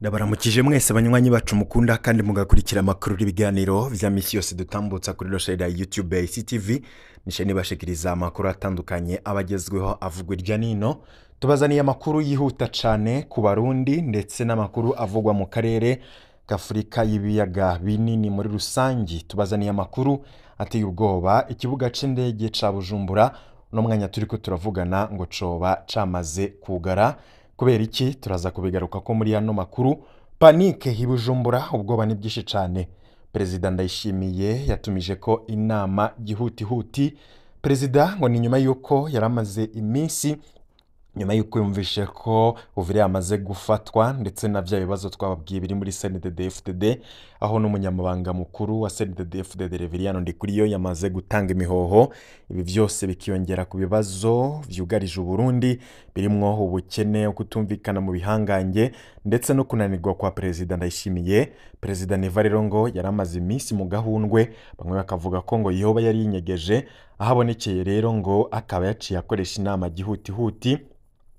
Ndabaramukije mwese banywanyi bacu mukunda kandi mugakurikira amakuru n'ibiganiro vya misi yose dutambutsa kuri rosheri ya YouTube ICTV. Nishe nibashikiriza amakuru atandukanye abagezweho avugwa irya nino. Tubazaniye amakuru yihuta cane ku Barundi ndetse n'amakuru avugwa mu karere k'Afurika y'ibiyaga binini muri rusangi. Tubazaniye amakuru ateye ubwoba. Ikibuga c'indege ca Bujumbura uno mwanya turiko turavugana ngo coba camaze kugara. Kubera iki? Turaza kubigaruka ko muri ano makuru. Panique i Bujumbura, ubwoba ni bwinshi cane. Perezida Ndayishimiye yatumije ko inama gihutihuti. Perezida ngo ni nyuma yuko yaramaze iminsi, nyuma yuko yumvishe ko Uvira yamaze gufatwa ndetse na vya bibazo twababwiye biri muri CNDD-FDD, aho n'umunyamabanga mukuru wa CNDD-FDD Reverien Ndikuriyo yamaze gutanga imihoho. Ibi vyose bikiyongera ku bibazo vyugarije Uburundi birimwo ubukene, kutumvikana mu bihangange ndetse no kunanirwa kwa Perezida Ndayishimiye. Perezida Neva rero ngo yaramaze iminsi mu gahundwe, bamwe bakavuga ko ngo yoba yari yinyegeje. Aho abonekeye rero ngo akaba yaciye akoresha inama gihutihuti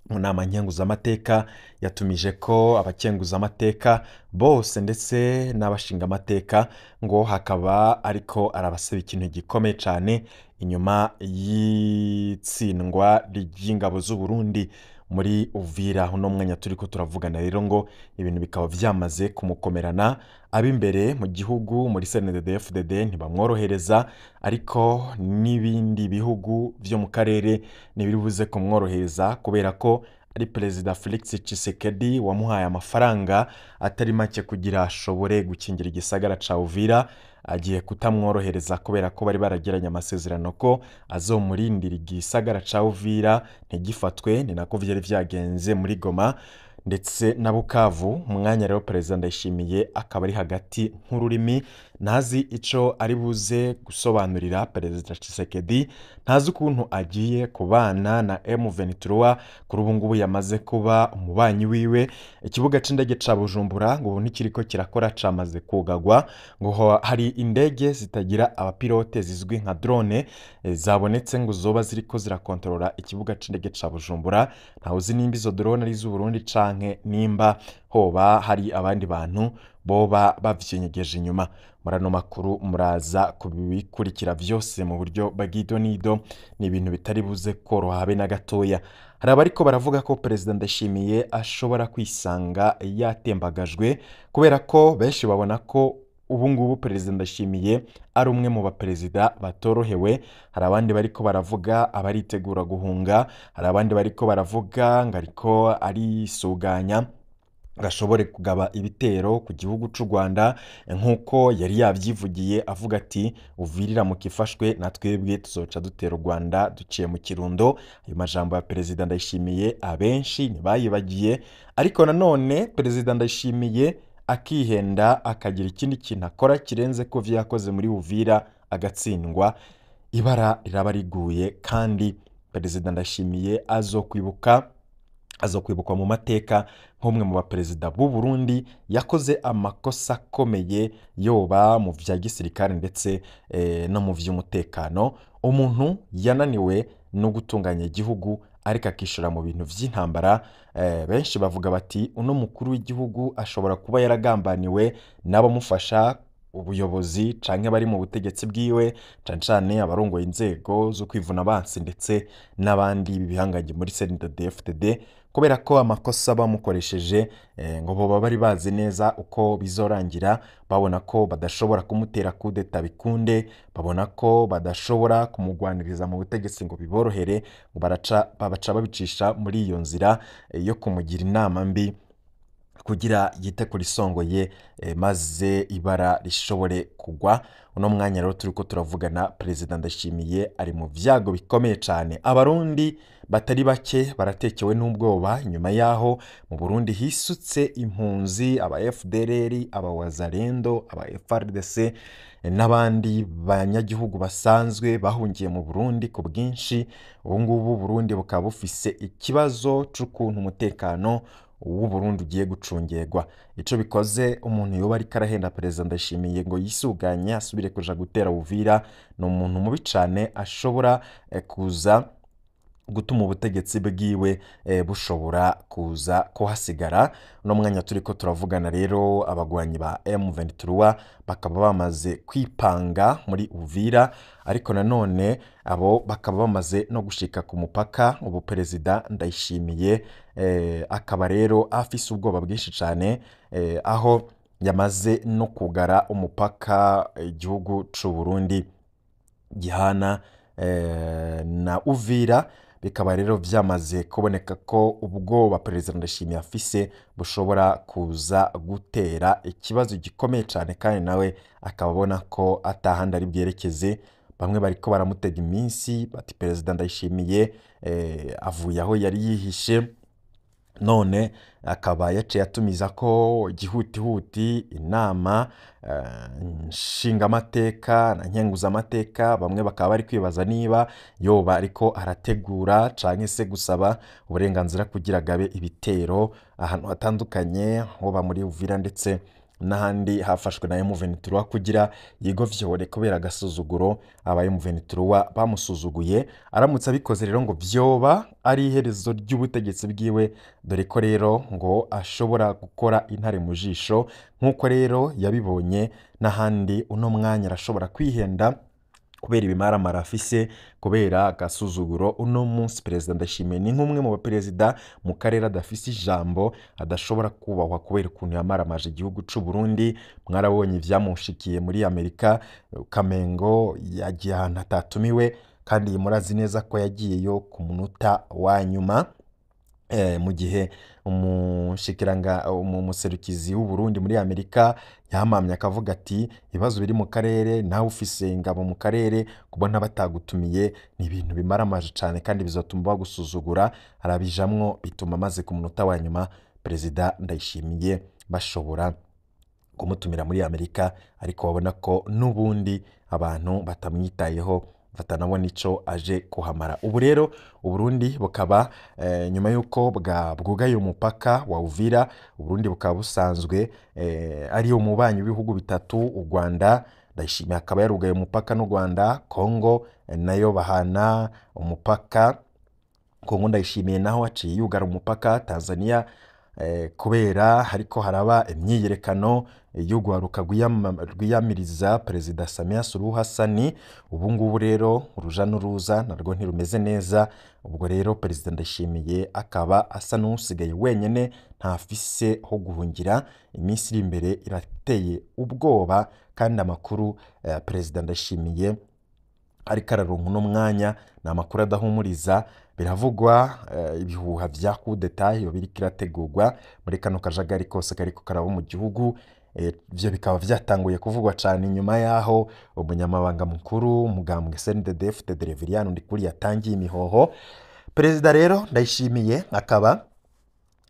mu nama nkenguzamateka. Yatumije ko abakenguzamateka bose ndetse n'abashingamateka, ngo hakaba ariko arabasaba ikintu gikomeye cane inyuma y'itsindwa ry'ingabo z'u Burundi muri Uvira. Uno mwanya turiko turavugana rero ngo ibintu bikaba vyamaze kumukomerana. Ab'imbere mu gihugu muri CNDD-FDD ntibamworohereza, ariko n'ibindi bihugu vyo mu karere ntibiribuze kumworohereza, kubera ko ari Perezida Felix Tshisekedi wamuhaye amafaranga atari make kugira ashobore gukingira igisagara ca Uvira. Agiye kutamworohereza kubera ko bari baragiranye amasezerano ko azomurindira igisagara ca Uvira ntigifatwe. Ni nako vyari vyagenze muri Goma ndetse na Bukavu. Umwanya rero Perezida Ndayishimiye akaba ari hagati nk'ururimi, ntazi ico ari buze gusobanurira Perezida Tshisekedi, ntazi ukuntu agiye kubana na M23 kuri ubu ngubu yamaze kuba umubanyi wiwe. Ikibuga c'indege ca Bujumbura ngo ubu ntikiriko kirakora, camaze kugagwa. Ngo hari indege zitagira abapilote zizwi nka drone zabonetse ngo zoba ziriko zirakontorora ikibuga c'indege ca Bujumbura. Ntawuzi nimba izo drone ari iz'Uburundi canke nimba hoba hari abandi bantu boba bavyenyegeje inyuma. Muri ano makuru muraza kubikurikira vyose mu buryo bw'idonido. Ni ibintu bitari buze koroha habe na gatoya. Hari abariko baravuga ko Perezida Ndayishimiye ashobora kwisanga yatembagajwe, kubera ko benshi babona ko ubu ngubu Perezida Ndayishimiye ari umwe mu baperezida batorohewe. Hari abandi bariko baravuga abaritegura guhunga, hari abandi bariko baravuga ngo ariko arisuganya gashobore kugaba ibitero ku gihugu c'u Rwanda, nk'uko yari yavyivugiye avuga ati Uvira mukifashwe na twebwe tuzoca dutera u Rwanda duciye mu Kirundo. Ayo majambo ya Perezida Ndayishimiye abenshi ntibayibagiye, ariko nanone Perezida Ndayishimiye akihenda akagira ikindi kintu akora kirenze ko vyakoze muri Uvira agatsindwa, ibara riraba riguye. Kandi Perezida Ndayishimiye azokwibukwa mu mateka nk'umwe mu baperezida b'u Burundi yakoze amakosa akomeye, yoba mu vya gisirikare ndetse no mu vy'umutekano. Umuntu yananiwe no gutunganya igihugu ariko akishora mu bintu vy'intambara. Benshi bavuga bati uno mukuru w'igihugu ashobora kuba yaragambaniwe n'abamufasha ubuyobozi canke bari mu butegetsi bwiwe, cane cane abarongoye inzego zo kwivuna abansi ndetse n'abandi bihangange muri CNDD-FDD, kubera ko amakosa bamukoresheje ngo boba bari bazi neza uko bizorangira. Babona ko badashobora kumutera kudeta bikunde, babona ko badashobora kumugwaniriza mu butegetsi ngo biborohere, ngo babaca babicisha muri iyo nzira yo kumugira inama mbi kugira yite kuri songoye, maze ibara rishobore kugwa. Uno mwanya rero turiko turavugana Perezida Ndayishimiye ari mu vyago bikomeye cane. Abarundi batari bake baratekewe n'ubwoba nyuma yaho mu Burundi hisutse impunzi, aba FDLR, aba Wazalendo, aba FARDC n'abandi banyagihugu basanzwe bahungiye mu Burundi ku bwinshi. Ubu ngubu Burundi bukaba bufise ikibazo c'ukuntu umutekano w'u Burundi ugiye gucungerwa. Ico bikoze, umuntu yoba ariko arahenda Perezida Ndayishimiye ngo yisuganye asubire kuja gutera Uvira ni umuntu mubi cane, ashobora kuza gutuma ubutegetsi bwiwe bushobora kuza kuhasigara. Uno mwanya turiko turavugana rero, abagwanyi ba M23 bakaba bamaze kwipanga muri Uvira, ariko nanone abo bakaba bamaze no gushika ku mupaka. Ubu Perezida Ndayishimiye akaba rero afise ubwoba bwinshi cane, aho yamaze no kugara umupaka igihugu c'u Burundi gihana na Uvira. Bikaba rero vyamaze kuboneka ko ubwoba Perezida Ndayishimiye afise bushobora kuza gutera ikibazo gikomeye cane, kandi nawe akaba abona ko atahandi ari bwerekeze. Bamwe bariko baramutega iminsi bati Perezida Ndayishimiye avuye aho yari yihishe, none akaba yaciye atumiza ko gihutihuti inama nshingamateka na nkenguzamateka. Bamwe bakaba bari kwibaza niba yoba ariko arategura canke se gusaba uburenganzira kugira agabe ibitero ahantu hatandukanye, hoba muri Uvira ndetse n'ahandi hafashwe na M23, kugira yigovyore kubera agasuzuguro aba M23 bamusuzuguye. Aramutse abikoze rero ngo vyoba ari iherezo ry'ubutegetsi bwiwe, dore ko rero ngo ashobora gukora intare mu jisho nk'uko rero yabibonye n'ahandi. Uno mwanya arashobora kwihenda kubera ibimaramara afise, kubera agasuzuguro. Uno munsi Perezida Ndayishimiye ni nk'umwe mu baperezida mu karere adafise ijambo, adashobora kubahwa kubera ukuntu yamaramaje igihugu c'u Burundi. Mwarabonye ivyamushikiye muri Amerika, Kamengo yagiye ahantu atatumiwe, kandi murazi neza ko yagiyeyo ku munota wa nyuma, mu gihe umushikiranga umuserukizi w'u Burundi muri Amerika yamamye akavuga ati ibibazo biri mu karere, nawe ufise ingabo mu karere, kubona batagutumiye ni ibintu bimaramaje cane kandi bizotuma bagusuzugura. Arabijamwo, bituma maze ku munota wa nyuma Perezida Ndayishimiye bashobora kumutumira muri Amerika, ariko babona ko n'ubundi abantu batamwitayeho, batanabona ico aje kuhamara. Ubu rero Uburundi bukaba nyuma y'uko bwugaye umupaka wa Uvira, Uburundi bukaba busanzwe ari umubanyi w'ibihugu bitatu. U Rwanda, Ndayishimiye akaba yarugaye umupaka n'u Rwanda, Kongo nayo bahana umupaka, Kongo Ndayishimiye naho aciye yugara umupaka, Tanzania kubera hariko haraba imyiyerekano y'urwaruka rwiyamiriza Perezida Samia Suluhu Hassan. Ubu ngubu rero uruja n'uruza narwo ntirumeze neza. Ubwo rero Perezida Ndayishimiye akaba asa n'usigaye wenyene, ntafise ho guhungira. Iminsi iri imbere irateye ubwoba, kandi amakuru Perezida Ndayishimiye ariko araronka uno mwanya ni amakuru adahumuriza. Biravugwa ibihuha vya coup d'etat iyo biriko irategurwa muri kano kajagari kose kariko karaba mu gihugu. Ivyo bikaba vyatanguye kuvugwa cane inyuma yaho umunyamabanga mukuru umugambwe CNDD-FDD Reverien Ndikuri yatangiye imihoho. Perezida rero Ndayishimiye akaba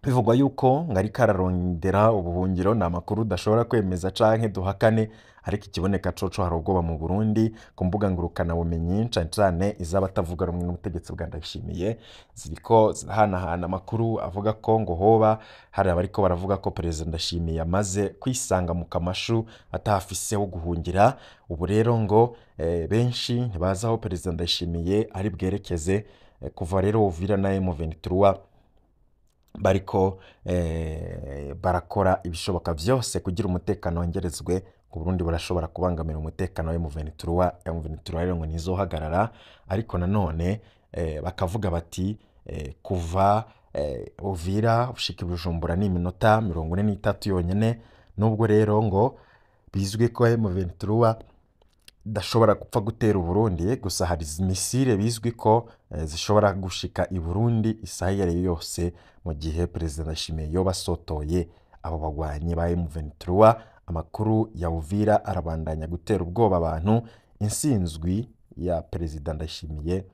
bivugwa yuko ngo ariko ararondera ubuhungiro. Ni amakuru udashobora kwemeza canke duhakane, ariko ikiboneka coco hari ubwoba mu Burundi ku mbuga ngurukana bumenyi, cane cane iz'abatavuga rumwe n'ubutegetsi bwa Ndayishimiye, ziriko zirahanahana amakuru avuga ko ngo hoba hari abariko baravuga ko Perezida Ndayishimiye yamaze kwisanga mu kamashu, atahafise ho guhungira. Ubu rero ngo benshi ntibazi aho Perezida Ndayishimiye ari bwerekeze, kuva rero Uvira na M23 bariko barakora ibishoboka vyose kugira umutekano wongerezwe. Ngo Burundi burashobora kubangamira umutekano wa M23. M23 rero ngo ntizohagarara, ariko nanone bakavuga bati kuva Uvira ushika i Bujumbura ni iminota 43 yonyene. Nubwo rero ngo bizwi ko M23 idashobora gupfa gutera Uburundi, gusa hari misile bizwi ko zishobora gushika i Burundi isaha iyo ariyo yose mu gihe Perezida Ndayishimiye yoba asotoye abo bagwanyi ba M23. Amakuru ya Uvira arabandanya gutera ubwoba abantu. Insinzwi ya Perezida Ndayishimiye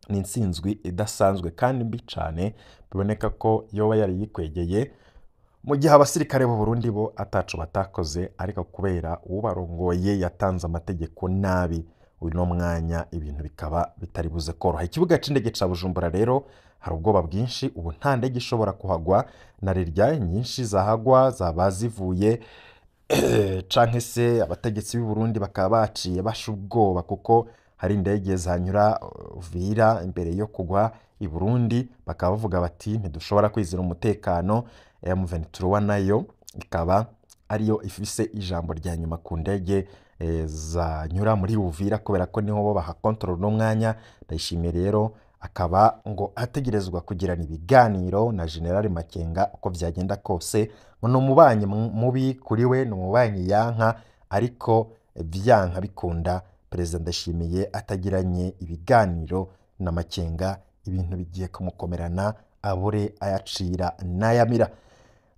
ni insinzwi idasanzwe kandi mbi cane, biboneka ko yoba yari yikwegeye, mu gihe abasirikare b'u Burundi bo ataco batakoze, ariko kubera ubarongoye yatanze amategeko nabi, uno mwanya ibintu bikaba bitari buze koroha. Ikibuga c'indege ca Bujumbura rero hari ubwoba bwinshi, ubu nta ndege ishobora kuhagwa, na rirya nyinshi zahagwa zaba zivuye canke se abategetsi b'u Burundi bakaba baciye basha ubwoba, kuko hari indege zanyura Uvira imbere yo kugwa i Burundi, bakaba bavuga bati ntidushobora kwizera umutekano. M23 nayo ikaba ariyo ifise ijambo rya nyuma ku ndege zanyura muri Uvira, kubera ko niho bo bahakontorora uno mwanya. Ndayishimiye rero akaba ngo ategerezwa kugirana ibiganiro na General Makenga uko vyagenda kose, ngo ni umubanyi mubi kuri we, ni umubanyi yanka, ariko vyanka bikunda Perezida Ndayishimiye atagiranye ibiganiro na Makenga ibintu bigiye kumukomerana, abure ayacira n'ayamira.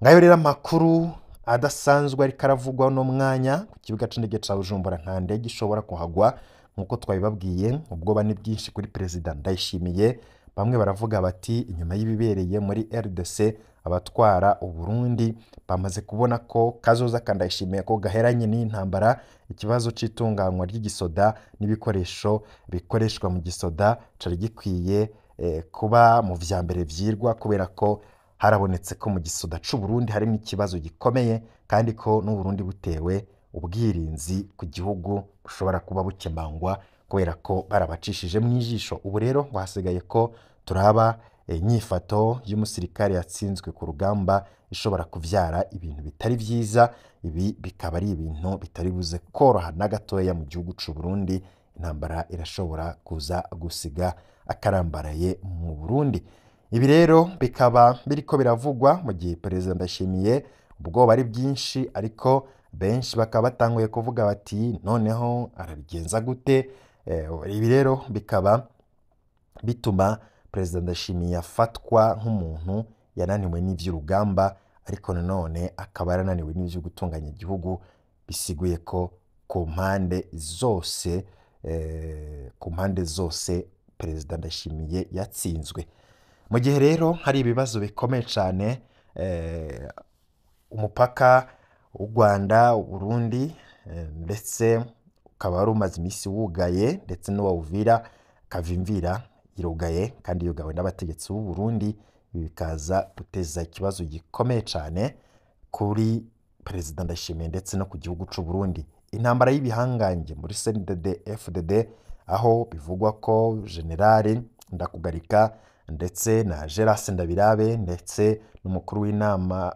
Ngayo rero amakuru adasanzwe ariko aravugwa uno mwanya ku kibuga c'indege ca Bujumbura, nta ndege ishobora kuhagwa nk'uko twabibabwiye. Ubwoba ni bwinshi kuri Perezida Ndayishimiye. Bamwe baravuga bati inyuma y'ibibereye muri RDC abatwara Uburundi bamaze kubona ko kazoza ka Ndayishimiye ko gaheranye n'intambara. Ikibazo c'itunganywa ry'igisoda n'ibikoresho bikoreshwa mu gisoda cari gikwiye kuba mu vya mbere vyirwa, kubera ko harabonetse ko mu gisoda c'u Burundi harimo ikibazo gikomeye, kandi ko n'Uburundi butewe ubwirinzi ku gihugu bushobora kuba bukemangwa kubera ko barabacishije mu ijisho. Ubu rero ngo hasigaye ko turaba inyifato y'umusirikare yatsinzwe ku rugamba ishobora kuvyara ibintu bitari vyiza. Ibi bikaba ari ibintu bitari buze koroha na gatoya mu gihugu c'u Burundi. Intambara irashobora kuza gusiga akarambaraye mu Burundi. Ibi rero bikaba biriko biravugwa mu gihe Perezida Ndayishimiye ubwoba ari bwinshi, ariko benshi bakaba batanguye kuvuga bati noneho arabigenza gute? Ibi rero bikaba bituma Perezida Ndayishimiye afatwa nk'umuntu yananiwe n'ivy'urugamba, ariko nanone akaba yarananiwe n'ivyo gutunganya igihugu. Bisiguye ko ku mpande zose Perezida Ndayishimiye yatsinzwe. Mu gihe rero hari ibibazo bikomeye cane, umupaka w'u Rwanda, Uburundi, ndetse ukaba wari umaze imisi wugaye, ndetse n'uwa Uvira Kavimvira irugaye kandi yugawe n'abategetsi b'u Burundi. Ibi bikaza guteza ikibazo gikomeye cane kuri Perezida Ndayishimiye ndetse no ku gihugu c'u Burundi. Intambara y'ibihangange muri CNDD FDD, aho bivugwa ko General Ndakugarika ndetse na Gerase Ndabirabe ndetse n'umukuru w'inama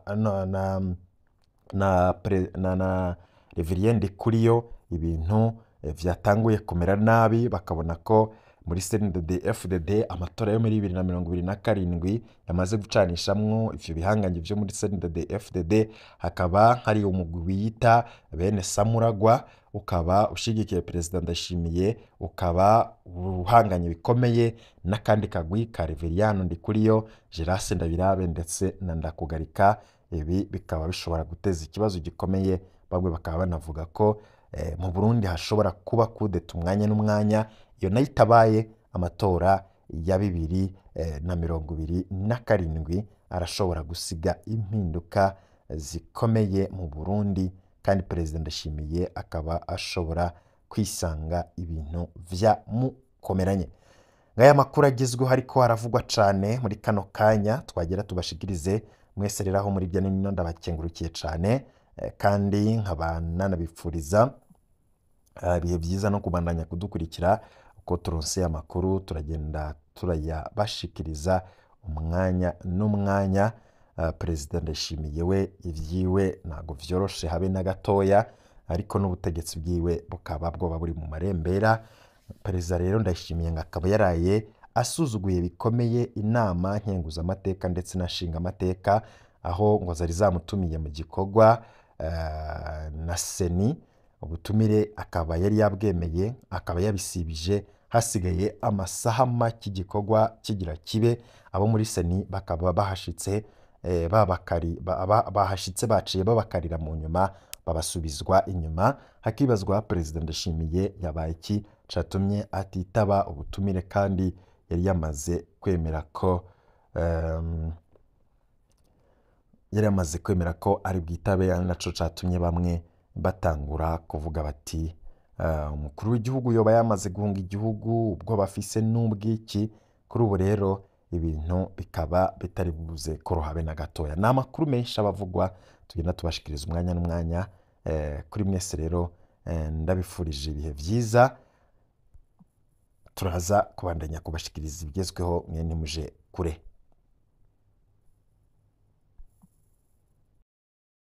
na Reverien Ndikuriyo, ibintu vyatanguye kumera nabi, bakabona ko muri CNDD FDD amatora yo muri 2027 yamaze gucanishamwo ivyo bihangange vyo muri CNDD FDD. Hakaba hari umugwi wiyita bene Samuragwa, ukaba ushigikiye Perezida Ndayishimiye, ukaba uhanganye bikomeye n'akandi kagwi ka Reverien Ndikuriyo, Gerase Ndabirabe ndetse na Ndakugarika. Ibi bikaba bishobora guteza ikibazo gikomeye. Bamwe bakaba banavuga ko mu Burundi hashobora kuba kudeta umwanya n'umwanya, iyo nayo itabaye amatora ya 2027 arashobora gusiga impinduka zikomeye mu Burundi, kandi Perezida Ndayishimiye akaba ashobora kwisanga ibintu vyamukomeranye. Ngaya makuru agezweho ariko haravugwa cane muri kano kanya twagera tubashikirize mwese rero aho muri bya nino ndabakengurukiye cane, kandi nkaba nanabipfuriza ibihe byiza no kubandanya kudukurikira uko turonse amakuru turagenda turayabashikiriza umwanya n'umwanya. Perezida Ndayishimiye we ivyiwe ntago vyoroshe habe na gatoya, ariko n'ubutegetsi bwiwe bukaba bwoba buri mu marembera. Perezida rero Ndayishimiye ngo akaba yaraye asuzuguye bikomeye inama nkenguzamateka ndetse na nshingamateka, aho ngo zari zamutumiye mu gikorwa na seni. Ubutumire akaba yari yabwemeye, akaba yabisibije hasigaye amasaha make igikorwa kigira kibe. Abo muri seni bakaba bahashitse, bahashitse baciye babakarira mu nyuma, babasubizwa inyuma. Hakibazwa Perezida Ndayishimiye yabaye iki catumye atitaba ubutumire kandi yari yamaze kwemera ko ari bwitabe, ari naco catumye bamwe batangura kuvuga bati umukuru w'igihugu yoba yamaze guhunga igihugu, ubwo bafise n'ubwiki. Kuri ubu rero ibintu bikaba bitari buze koroha be na gatoya. Ni amakuru menshi abavugwa tugenda tubashikiriza umwanya n'umwanya. Kuri mwese rero ndabifurije ibihe vyiza. Turaza kubandanya kubashikiriza ibigezweho, mwe ntimuje kure.